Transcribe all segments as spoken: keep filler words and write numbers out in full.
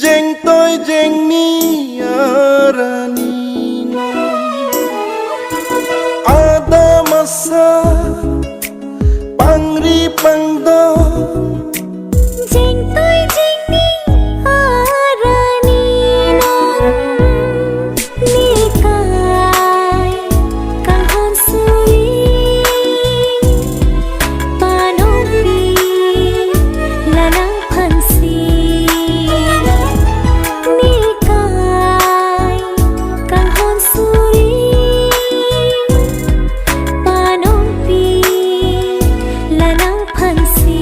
Jengtoi jengni arani non. Adam asar pangri pangdon. Jengtoi jengni arani non. Nekai kanghon suri, panongpi la nangphansi. Nekai kanghon suri, panongpi la nangphansi.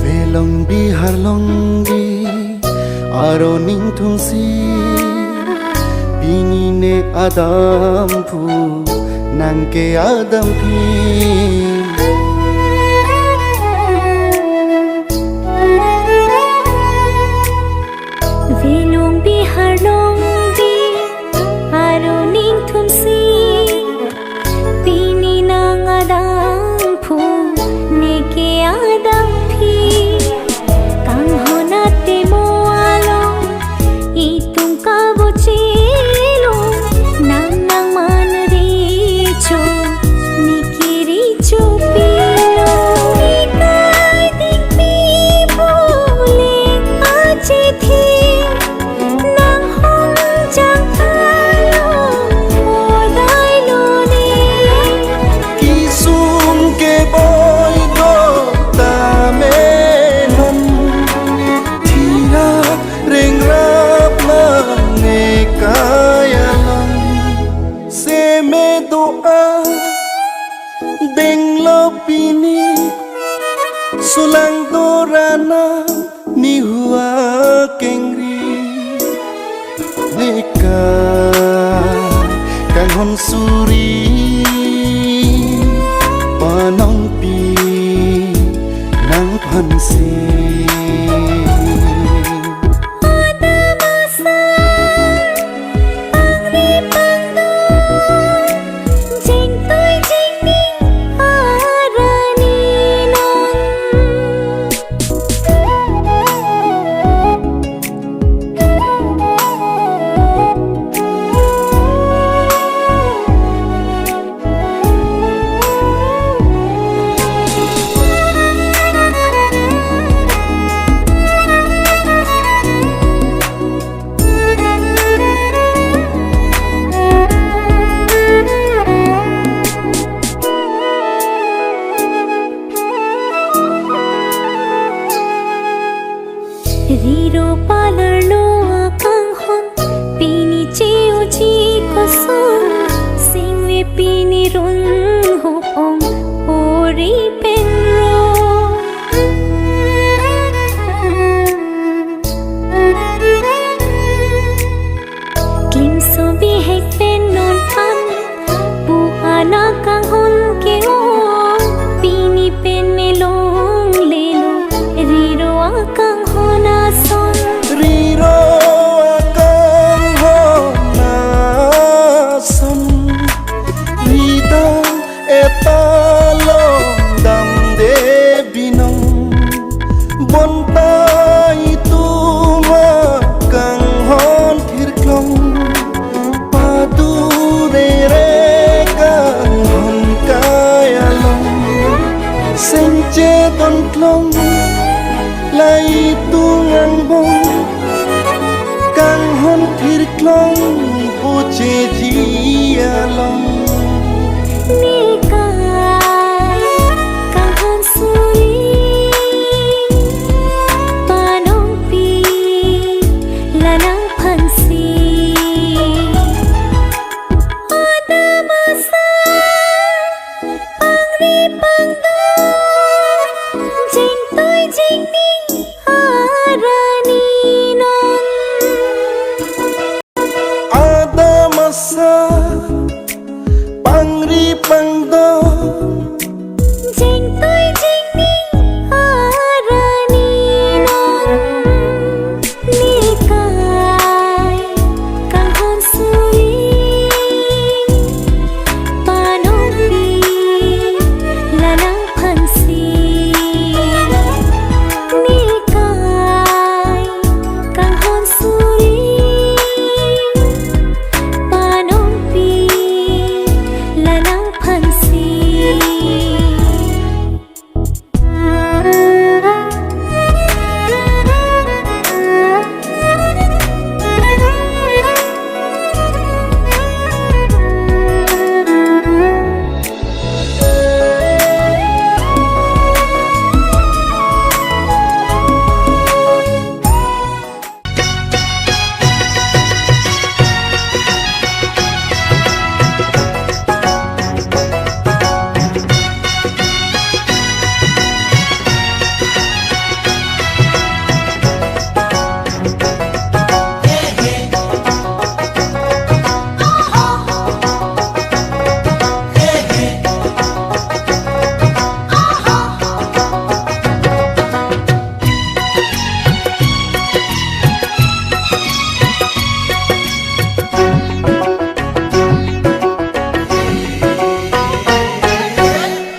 Velong bihar longbi aron ingthumsi, pini ne Adam phu nang ke Adam phi. Velong bihar longbi aron ingthumsi, pini nang Adam phu, ne ke Adam phi. Kanghon atemo along, itum kabochelo, nang nangman recho, ne ke recho pilo. Nekai dingpi pule achithi, nanghon jangkalo odai lone. Kesung keboi do tame non, thirak rengrap lang nekai along. Seme do-a denglo pini, sulang do rana nihu akengri. Nekai kanghon suri, panongpi nangphansi. Adam asar pangri pangdon, jengtoi jengni arani non. Riro palarlo akanghon, pini che-oji koson, singve pini run hupong ori penro. Klimso bihek pen non an, pu anak kanghon ke-ong, pini pen me longlelo, riro akanghon ason. Riro akanghon ason, rita eta longdamde binong. Bonta itum akanghon thirklong, padurere kanghon kai along. Sengche tonklong, la itum angbong, kanghon thirklong pocheji along. Nekai kanghon suri, panongpi la nangphansi. Adam asar pangri pangdon, Jingning arani non. Adam asa pangri pangdo. Jingtui jingning arani non. Nilkai kanghon suri. Panopi lalang phansi. Nilkai kanghon suri. Panopi lalang phansi.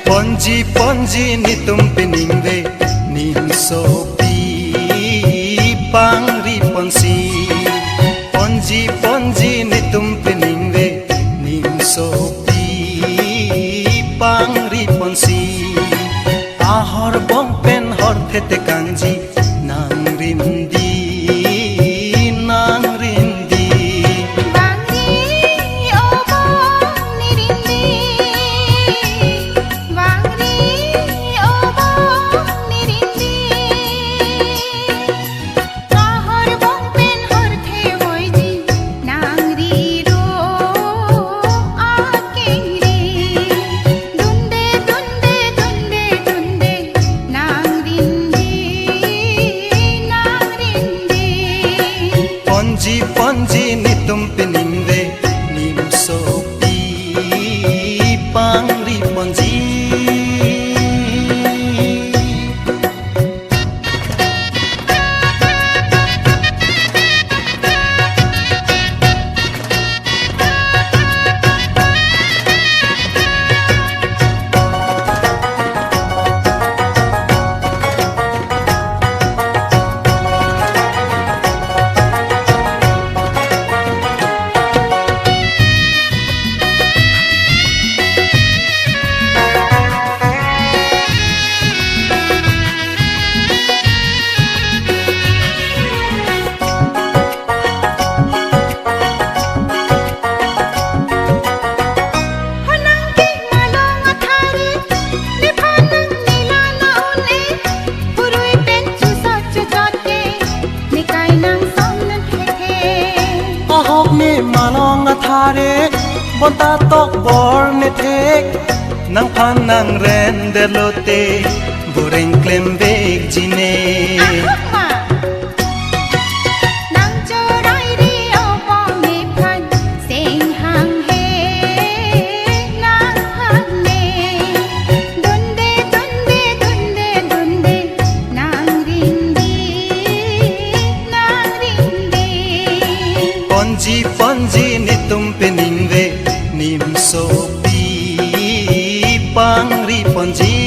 Ponji ponji netum peningve, nimsopi pangri ponsi. Ponji ponji netum peningve, nimsopi pangri ponsi. Ahor bong pen hor thete kangji, nang rimdi, nang rimdi. Bangri o bong ni rimdi, bangri o bong ni rimdi. Ahor bong pen hor the voiji, nang riro akengri. Dunde dunde dunde dunde, nang rimdi, nang rimdi. Ponji ponji netum peningve, nimsopi pangri ponji. Hanang ke malong athare, nephan nang nila na une, purui pen chusot chusot ke, nekai nang som nang thethe. Ahok ne malong athare, bonta tokbor nethek, nangphan nang ren detlote, boreng klem vekji ne. Ahok ma. Nang chorai ri o bong nephan, sing hanghe nang hang ne. Dunde dunde dunde dunde, nang rimdi, nang rimdi. Ponji ponji netum peningve, nimsopi pangri ponji.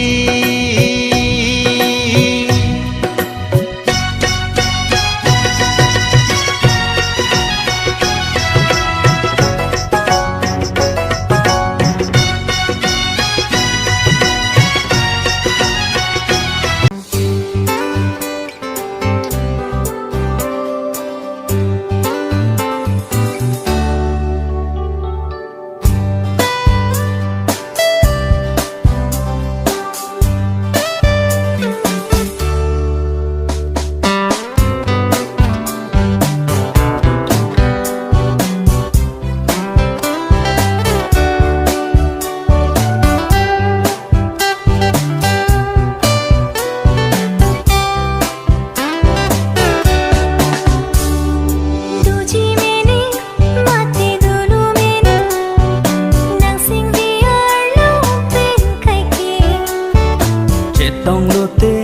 Ong lote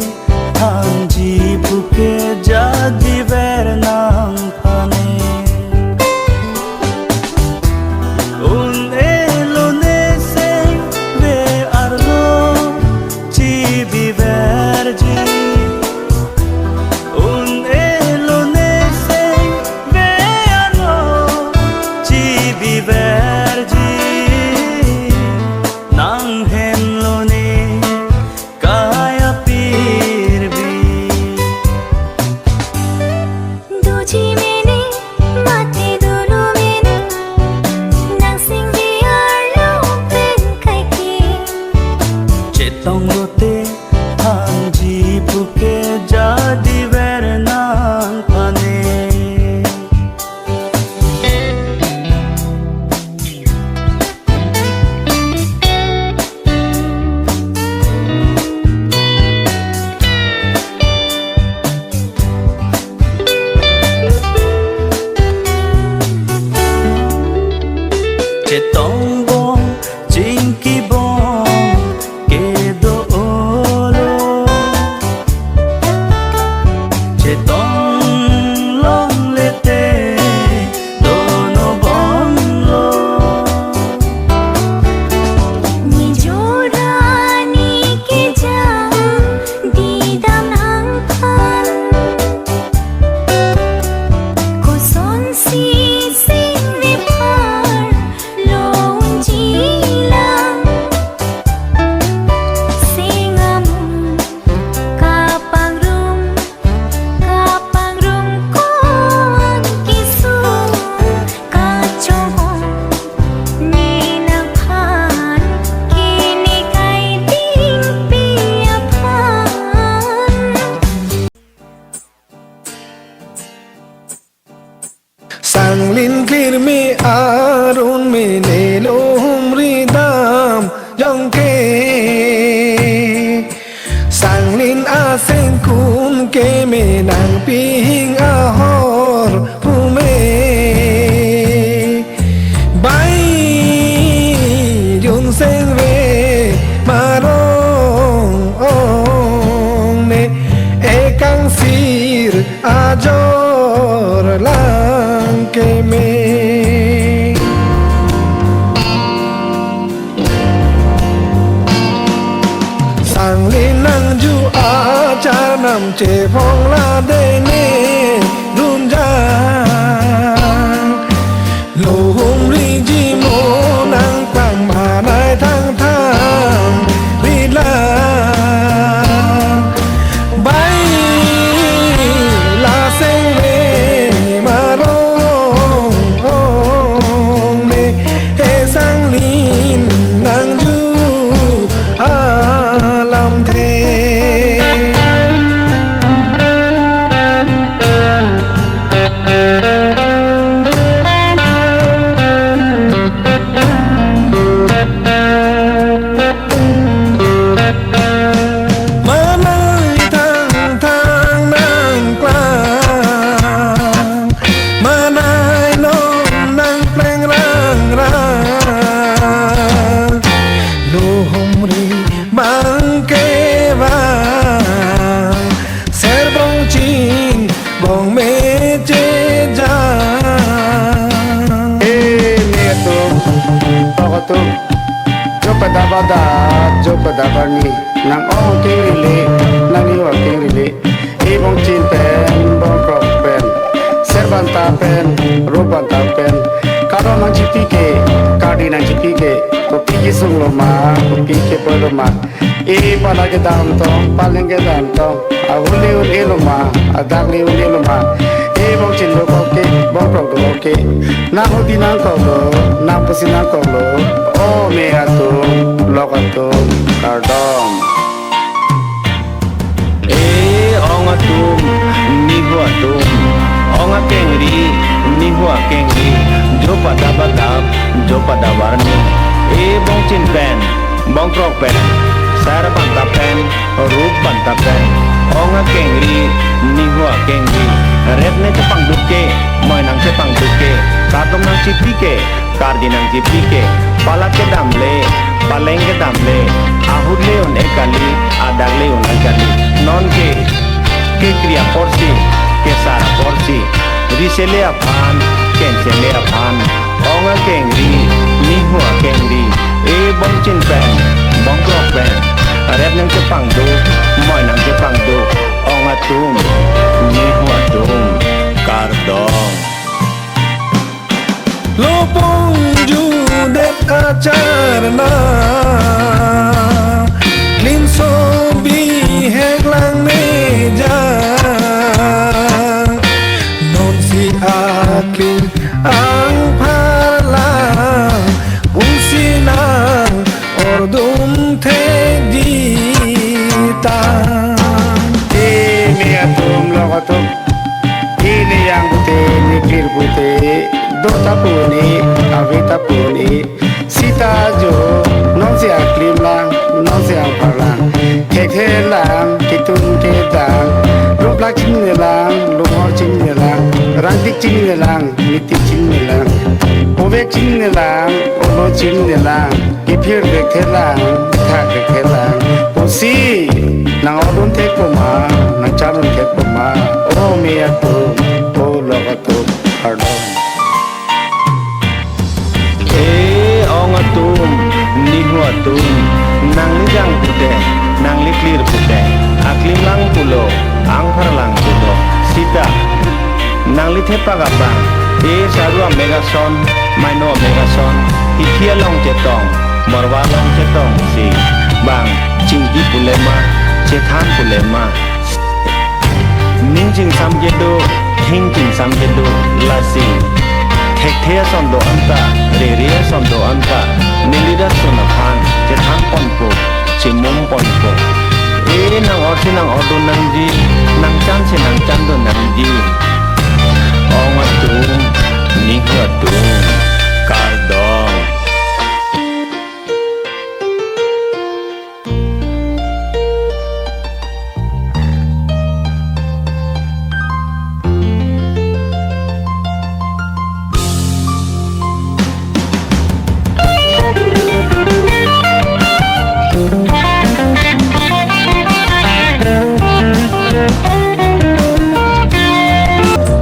thanji puke jadi ver nangphan e. Un-e lone sengve arlo chibi verji. Un-e lone sengve arlo chibi verji. Nanghem lone kaya pirbi. Doji mene, mate dolo mene, nang singdi arlo pen kaike. Chetong lote thanji puke jadi ver nangphan e. Chetong bom, chingki bom, kedo olo. Chetong longle te, dono bomlo. Nijora ni kejang, didam nangphan. Kosonsi singve phar longji lang. Sing amu kapangrum, kapangrum ko-an kesung kachobong ne nangphan, kene kai dingpi aphan. Sanglin kirmi arun mene lo humri dam jongke. Sanglin asengkun keme nangpihing ahor pume. Bai jun sengve marong ong ne, e kangsir ajor lang keme. Sanglin nangju achar nam chephong la dene runjang. Lo humri jimo nangpang manai thangthang rila. Bai la sengve marong ong ne, e sanglin nangju alamthe. Manai thangthang nangklang, manai non nangpleng rangrang. Lo humri bang kevang, ser bongchin bong mechejang. E ne atum, tok atum, jo pada bada, jo pada barni, nang ong kengri le, nang niwa kengri le. E bongchin pen, bongkrok pen, ser banta pen, rup banta pen, karo nangchipi ke, kardi nangchipi ke, kopi kesung lo ma, kopi kepoi lo ma. E pala kedam tong, paleng kedam tong, ahuli un-e lo ma, adakli un-e lo ma. E bongchin dokok ke, bongkrok dokok ke. Nang hudi nangkoklo, nang pusi nangkoklo. O me atum, lok atum, kardom. E ong atum, nihu atum, ong akengri, nihu akengri, jo pada badap, jo pada barni. E bongchin pen, bongkrok pen, ser banta pen, rup banta pen, ong akengri, nihu akengri, ret ne chepangduk ke, moi nang chepangduk ke, kat Kardom nangchipi ke, kardi nangchipi ke, palak kedam le, paleng kedam le, ahut le un-e kali, adak le un-e kali. Non ke, kekri aporsi, kesar aporsi, ri sele aphan, ken sele aphan, ong akengri, nihu akengri, e bongchin pen, bongkrok pen, rep nangchepangduk, moi nangchepangduk, ong atum, nihu atum, kardom. Lopong judet acharna, klimso bihek langmejang, nonsi aklim angpharlang, pusi nang ordun thekji tang. Eme atum, lok atum, ini yang pute, nikir pute, dota puni, aveta puni, sita jo, nonsi aklim lang, nonsi angpharlang, thekthe lang, kitun kedang, rumplak chingnelang, lunghor chingnelang, rangtik chingnelang, mitik chingnelang, ovek chingnelang, olo chingnelang, kiphir thekthe lang, thak thekthe lang, pusi nang ordun thekpo ma, nang charun thekpo ma, o me atum, o lok atum, kardom. E ong atum, nihu atum, nangli jang pute, nangli klir pute, aklim lang pulo, angpharlang pulo, sita nangli thepak abang, e saru amek ason, maino amek ason, hithi along chetong, morwa along chetongsi bang chingki pule ma, chethan pule ma. Ning chingsam kedo, thing chingsam kedo, lasi thekthe ason do-an ta, rere ason do-an ta, neli rat ason aphan chethan ponpo, chimum ponpo. E nang orsi nang ordun nangji, nang chansi nang chandun nangji. Ong atum, nihu atum, kardom.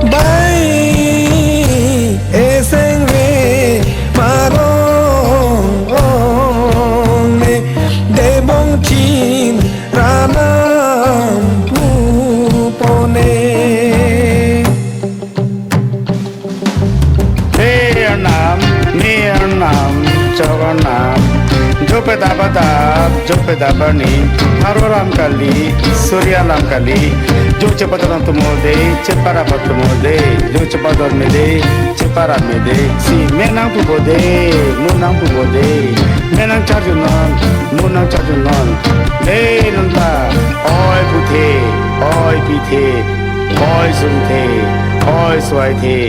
Bai eseng ve marong ong ne, debong chin ranam pupone. He arnam, me arnam, chok arnam, jope daba dap, jope daba ni, pharo lam kali, surya lam kali, jo chepadon atumo de, chepara patumo de, jo chepadon me de, chepara me de, si me nang pubo de, mo nang pubo de, me nang charjunon, mo nang charjunon, de nonta, oi puthe, oi pithe, oi sungthe, oi suaithe,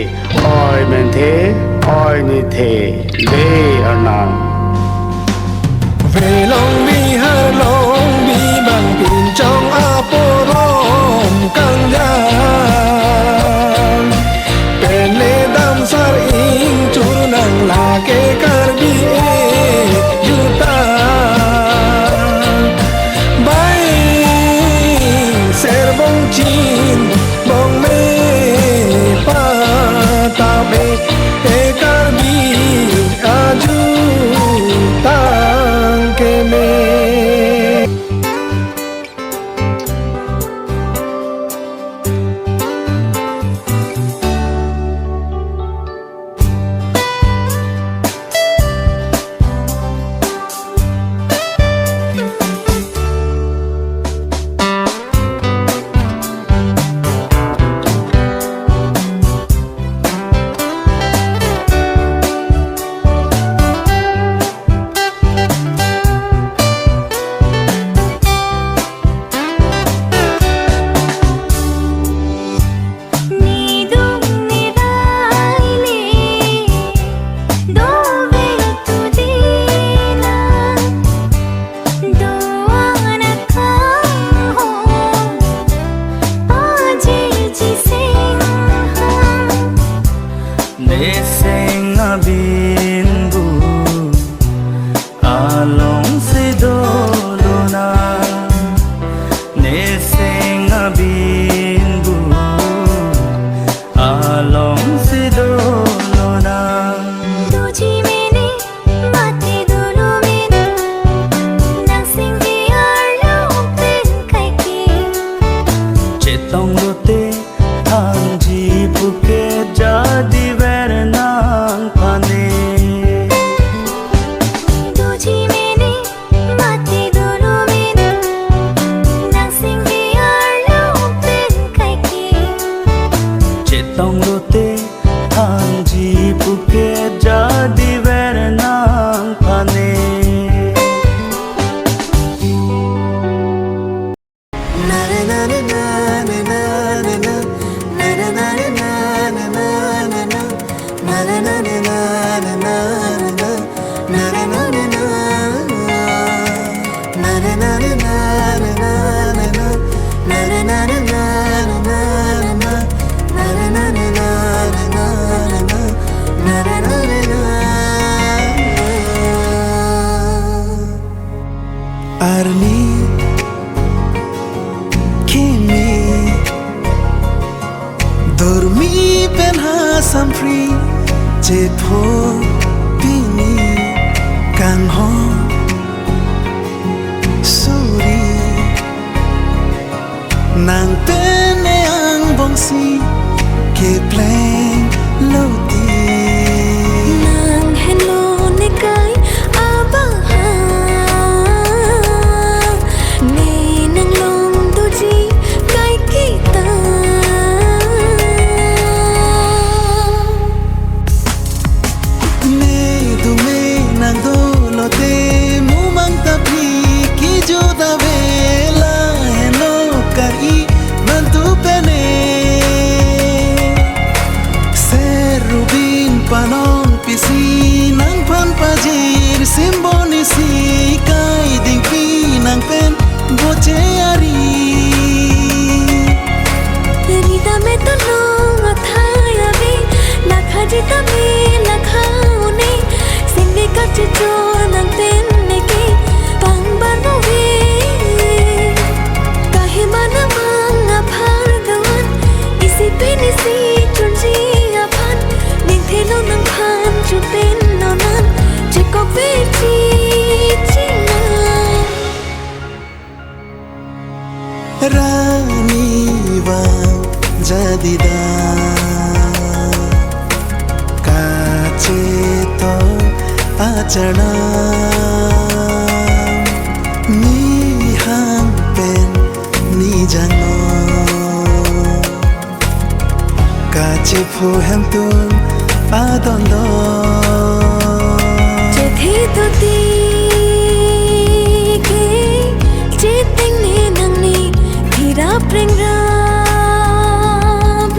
oi menthe, oi nithe, de arnam. Velong bihar long bibang pinchong aporom kangjang. Penle damsar ingchur nang lake Karbi e jutang. Bai ser bongchin bongme patame e Karbi ajutang keme. Eseng abin bu alongsi dolonang. Doji mene mati dolo mene, nang singgi arlo pen kaike. Chetong lote thangji puke jadi ver nangphan e. Doji mene mati dolo mene, nang singgi arlo pen kaike. Chetong lote thangji puke jadi ver nangphan e. Arni kimi dormi pen ha sampri chepho pini kanghon suri. Nang pen e angbongsi kepleng loti. Nang henlo nekai abaha, ne nang long doji kai kita. Ne dume nang dolo te mumang tapi kijut ave lahenlo kar-i mantu pen e. Serubin panon pisi nangphan pajir simbon isi kai dingpi nang pen boche ari. Rita me tolong athai ave, lakha jita me lakha une, singni kachichor nang pen neke pangbar nove. Kahima namang aphar doan, isi pen isi chunji aphan, ningthelo nangphan chupen nonan, chekok vechi china. Rani vang jadida kacheto achanam nihang pen nijangno. Kachephu hemtun adondon. Chethe tuti ke cheteng ne nang ne thirap rengrap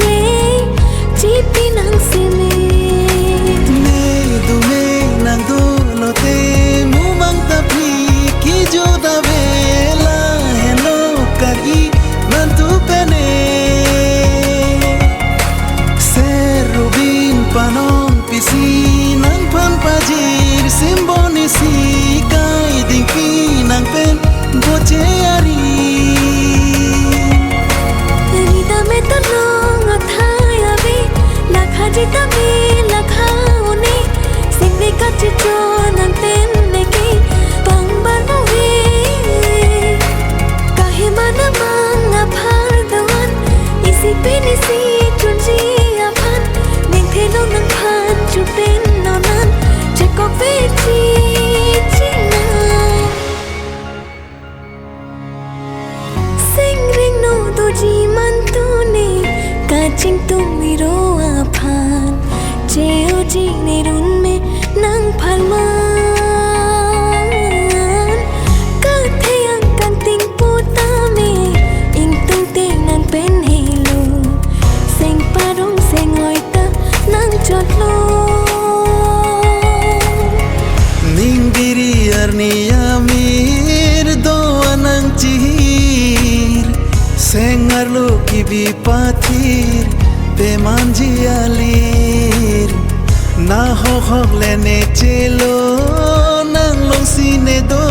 le chipi nang simi. Ne dume nang dolo te mumang tapi kijut ave lahenlo kar-i mantu pen e. Serubin panon pisi nangphan pajir simbon isi kai dingpi nang pen boche ari. Rita me tolong athai ave, lakha jita me lakha une, singni kachichor nang pen neke pangbar nove. Kahima namang aphar doan, isi pen isi chunji aphan, ningthelo nangphan chupen nonan, chekok vechi china. Singring no doji mantu ne, kachingtum iro aphan, che-oji nerun me nang phalman. Katheyang kangting putame, ingtung te nang pen helo, seng parong seng oi ta nang chotlo. Ning biri arni amir do anang chihir, seng arlo kibi pathir, pemanji alir, nahok hok le ne chelo, nang longsi ne do.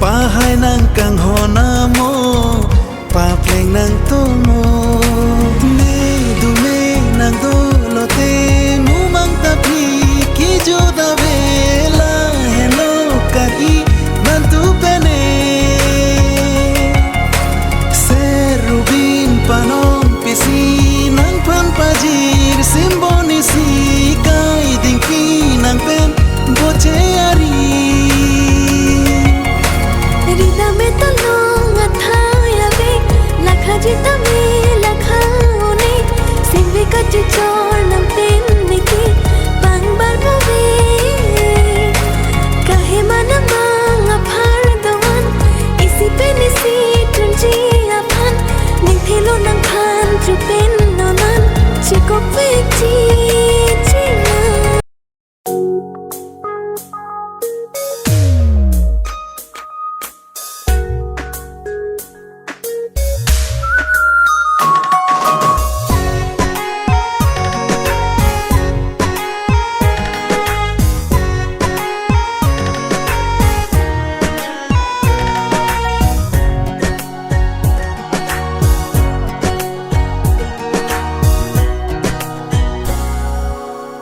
Pahai nang kanghon amo, papleng nang tomo. Ne dume nang dolo te, mumang tapi kijuda vela, heno kaki bantu pene. Serubin panong pisi nangphan pajir, simbon isi kai dingpi nang pen boche ari. Rida me tolong athai ave, lakha jita me lakha one, simve kachichor nang pen niki pangbar bove. Kahe mana mang aphar doan, isi pen isi tunji aphan, ning thilo nangphan chupen nonan, chikopik chi china.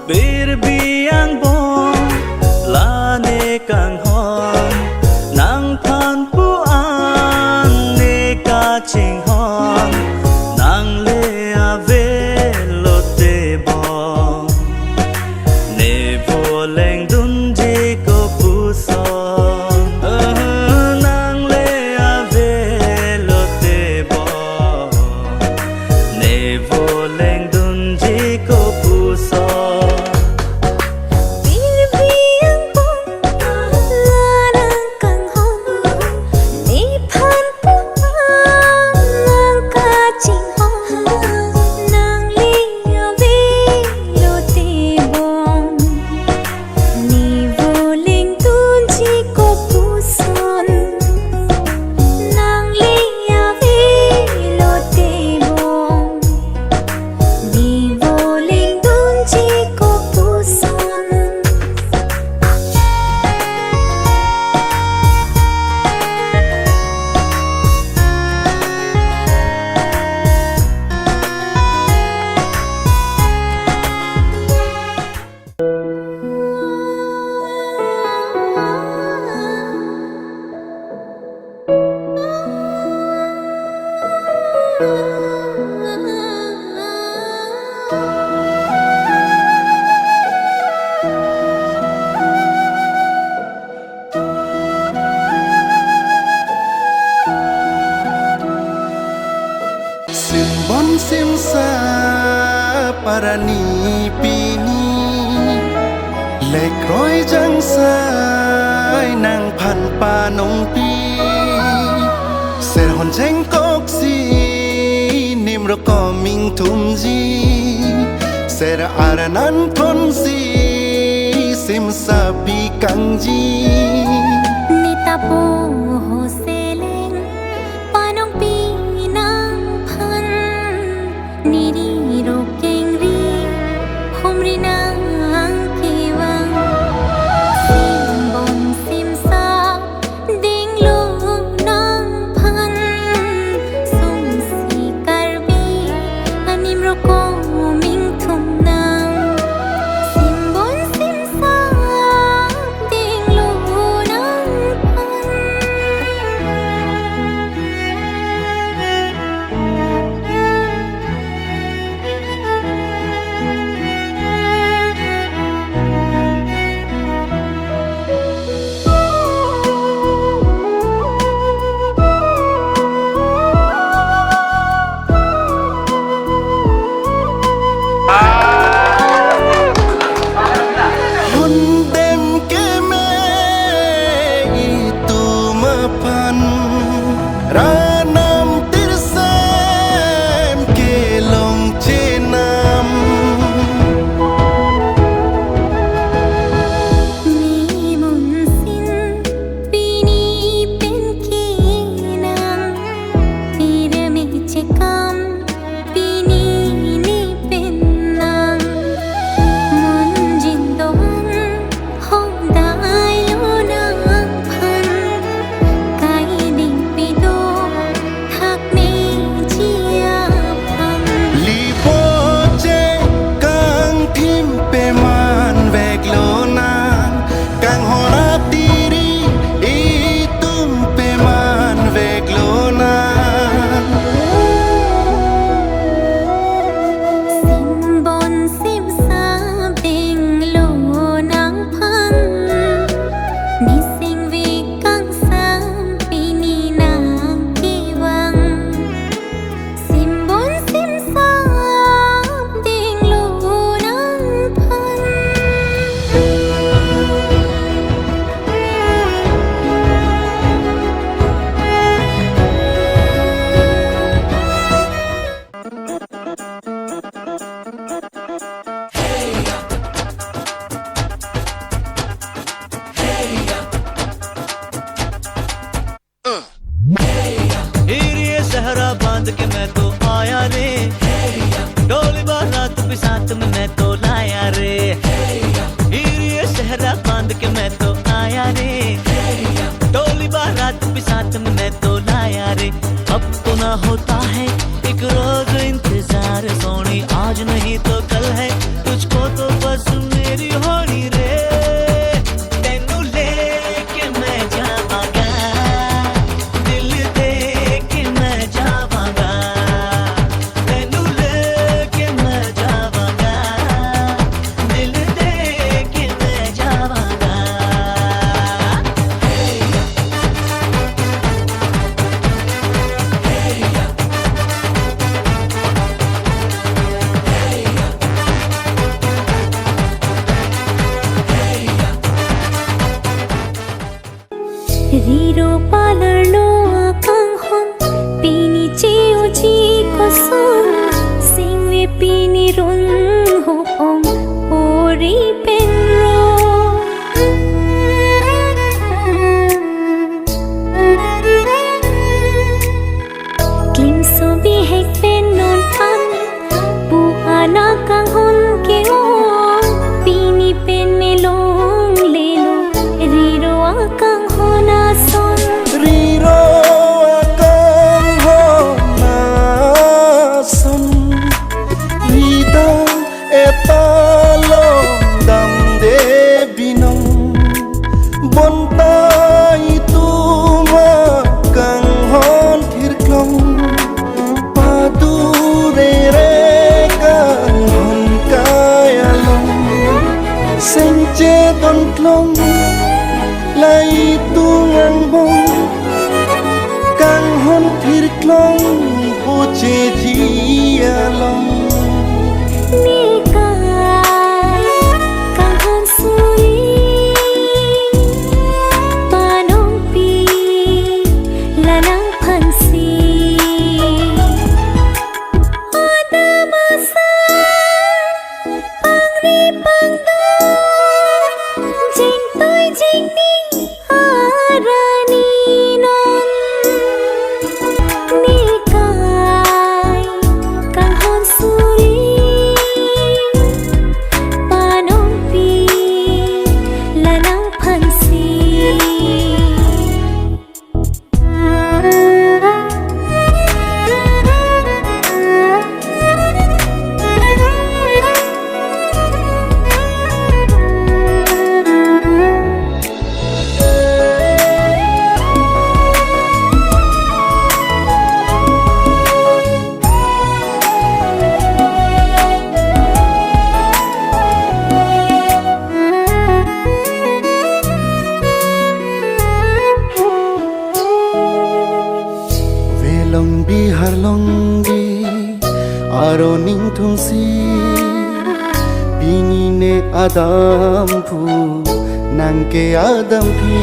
Birbi angbong lane kanghon, nangphan pu an ne kachinghon, nangle ave lote bong. Ne voleng dunji kopuson, nangle ave lote bong. Ne voleng dunji kopuson. Birbi angbong lane kanghon, nephan pu an nang kachinghon, nangle ave lote bong. Ne voleng dunji kopuson, nangle ave lote bong. Ne voleng dunji kopuson. Simbon simsa parani pini, lekroi jangsai nangphan panongpi. Serhon jengkoksi nimro koming thumji, ser arnan thonsi simsa pikangji. Ne ta po ho seleng panongpi nangphan, neri rokengri humri nang kevang. Simbon simsa dinglo nangphan, sumsi Karbi animro koming thum nang. Simbon simsa dinglo nangphan, के मैं तो आया रे, डोली बारात भी साथ में मैं तो लाया रे। हीरे सेहरा बांध के मैं तो आया रे, डोली बारात भी साथ में मैं तो लाया रे। अब तो ना होता है एक रोज इंतजार सोनी, आज नहीं तो कल है, तुझको तो बस मेरी होनी रे। ਤੈਨੂੰ ਲੈ ਕੇ ਮੈਂ ਜਾਵਾਂਗਾ, ਦਿਲ ਦੇ ਕੇ ਮੈਂ ਜਾਵਾਂਗਾ। ਤੈਨੂੰ ਲੈ ਕੇ ਮੈਂ ਜਾਵਾਂਗਾ, ਦਿਲ ਦੇ ਕੇ ਮੈਂ ਜਾਵਾਂਗਾ। Riro parlor lo akanghon, pini che-oji koson, singve pini run ho-ong, ori pen ro. Klimso bihek pen non an, pu-an akanghon ke-ong, pini pen me longlelo, riro akanghon ason. Riro akanghon ason, rida eta longdamde binong. Bonta itum akanghon thirklong, padurere kanghon kai along. Sengche donklong, la itum angbong, kanghon thirklong bocheji along. Nekai kanghon suri, panongpi, la nangphansi. Adam asar pangri pangdo, jengtoi jengning arani non. Nekai kanghon suri, panongpi, la nangphansi. Velong bihar longbi, aron ingthumsi, pini ne adampu, nang ke-adampi.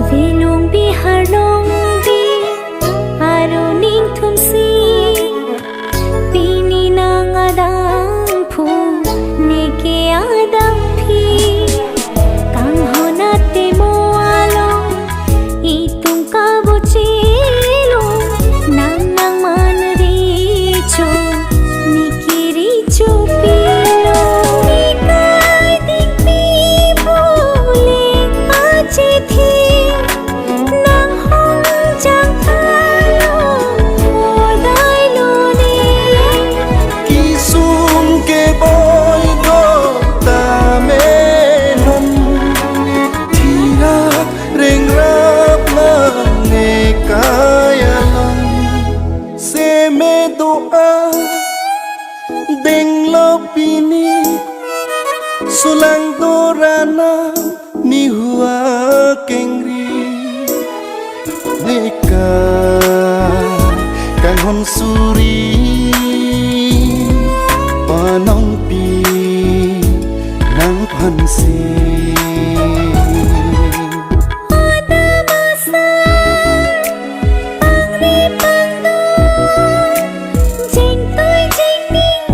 Velong bihar longbi, aron ingthumsi, pini nang adampu, ne ke-adampi. Kanghon atemo along, itum kabochelo, nang nangmanri cho, ne kiri chopilo. Nekai dingpi bule achithi, nanghon jangkalo modai lone. Kisum keboi do tame non, thirak rengrap lang nekai along. Seme do-a denglo pini, sulang dorana nihu akengri. Nekai kanghon suri, panongpi, nangphansi. Adam asar pangri pangdo, jengtoi jengning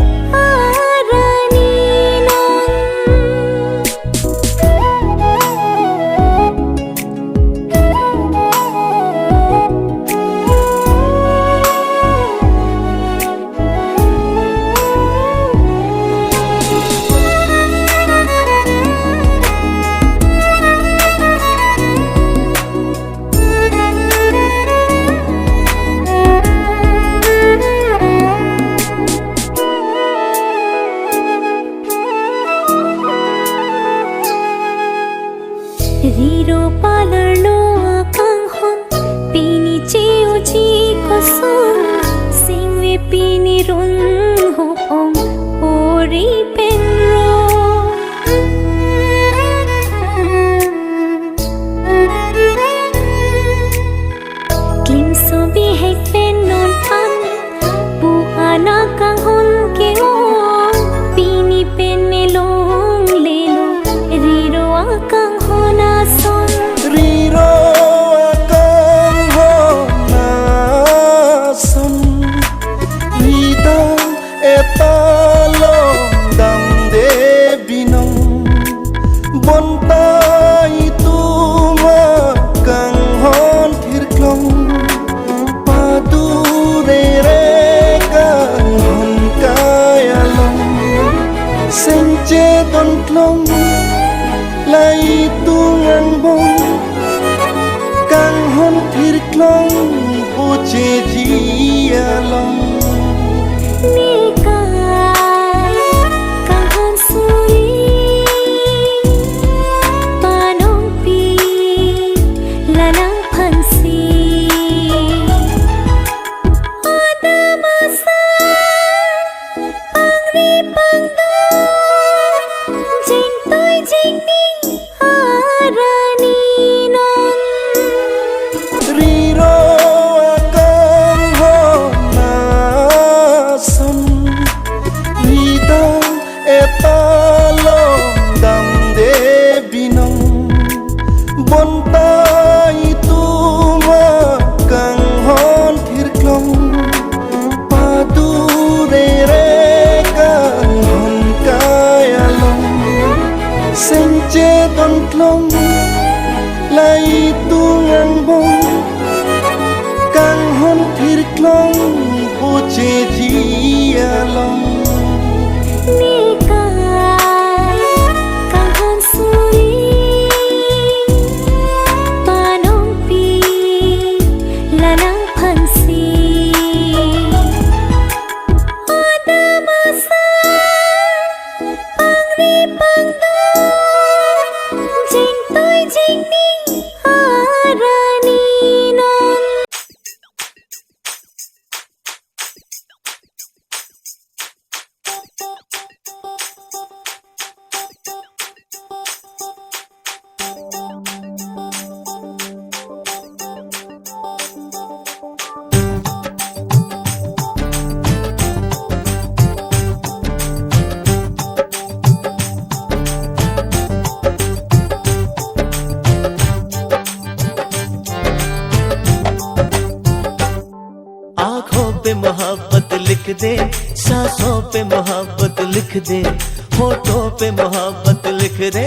arani non. Riro palarlo akanghon, pini che-oji koson, singve pini run ho-ong, ori pen ro. Klimso bihek pen non an, pu-an akanghon ke-ong, pini pen me longlelo, riro akanghon ason. Riro akanghon ason, ridang eta longdamde binong. Bonta itum akanghon thirklong, padurere kanghon kai along. Sengche donklong, la itum angbong, kanghon thirklong, pocheji along. Nekai kanghon suri, panongpi la nangphansi. Adam asar pangri pangdo, jengtoi jengning arani non. Riro akanghon ason, ridang eta longdamde binong. Bonta itum akanghon thirklong, padurere kanghon kai along. Sengche donklong, la itum angbong, kanghon thirklong, pocheji along. Nekai kanghon suri, panongpi la nangphansi. Adam asar pangri pangdo, jengtoi jengning arani non. आंखों पे मोहब्बत लिख दे, सांसों पे मोहब्बत लिख दे, होठों पे मोहब्बत लिख दे,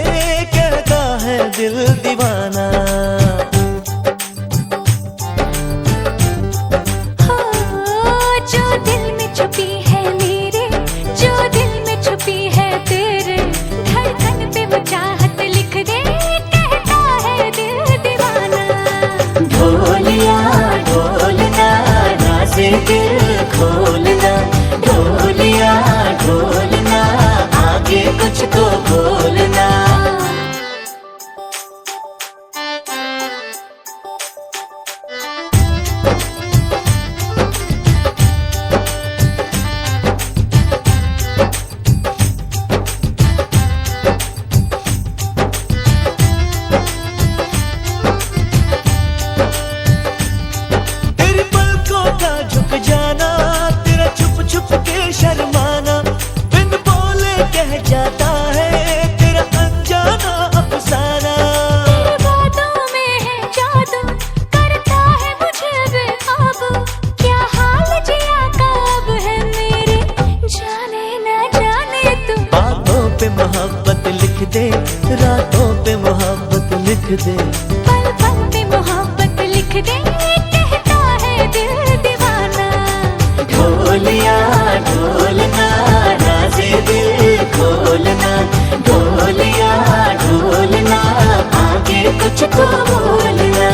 कहता है दिल दीवाना। हो, जो दिल में छुपी है मेरे, जो दिल में छुपी है तेरे, धड़कन पे वो चाहत लिख दे, कहता है दिल दीवाना। ढोलिया ढोलना, राज़े दिल खोलना, ढोलिया ढोलना, आगे कुछ तो बोलना। तेरी पलकों का झुक जाना, तेरा छुप छुप के शर्माना, बिन बोले कह जाता है तेरा अनजाना अफसाना। तेरी बातों में है जादू, करता है मुझे बेकाबू, क्या हाल जिया का अब है मेरे, जाने ना जाने तू। बातों पे मोहब्बत लिख दे, रातों पे मोहब्बत लिख दे, पल पल पे मोहब्बत लिख दे, कहता है दिल दीवाना। ढोलिया ढोलना, राज़े दिल खोलना, ढोलिया ढोलना, आगे कुछ तो बोलना।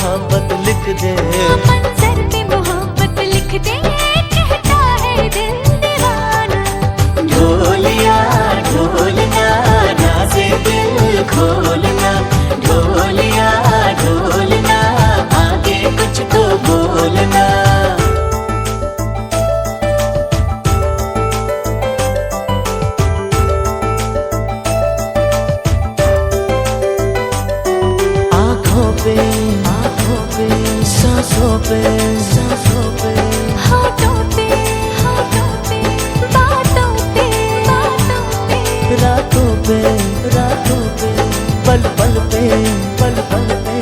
मोहब्बत लिख दे। मंजर पे मोहब्बत लिख दे, कहता है दिल दीवाना। ढोलिया ढोलना, राज़े दिल खोलना। ढोलिया ढोलना, आगे कुछ तो बोलना। आंखों पे, आंखों पे, सांसों पे, सांसों पे, होठों पे, होठों पे, बातों पे, बातों पे, रातों पे, रातों पे, पल पल पे, पल पल पे।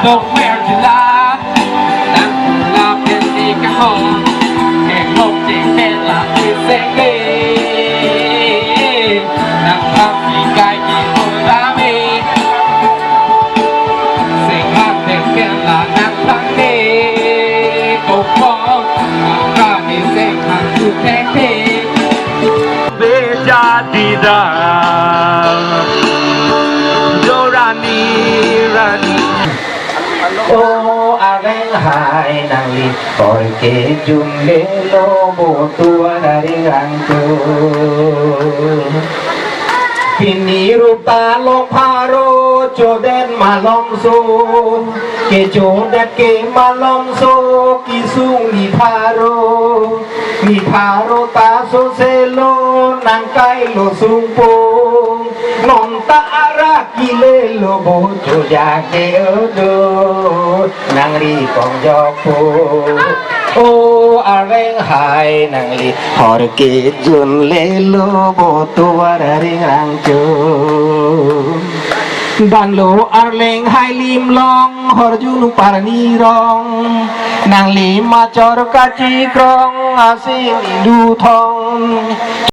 Dok mer jila, nang pula pen ni kahong, englok jeng pen la iseng ke, nang pam si kai ki pula me, seng han pen pen la nang pang ne, kopong, nang pam ni seng han tu pen pen. Bejadida Jorani Rani. O areng hai nangli, hor kejun lelo bo tuar ari rangtu. Pini rup ta long pharo, chodet malomso, kechodet ke malomso, kesung ni pharo, ni pharo ta soselo, nang kailo sungpung, non ta arak kilelo bo chojak de odo, nang ri kong jok po. O areng hai nangli, hor kejun lelo bo tuar ari rangtu. Banlo arleng hai lim long, hor jun parni rong, nangli machor kachikrong, asin du thong.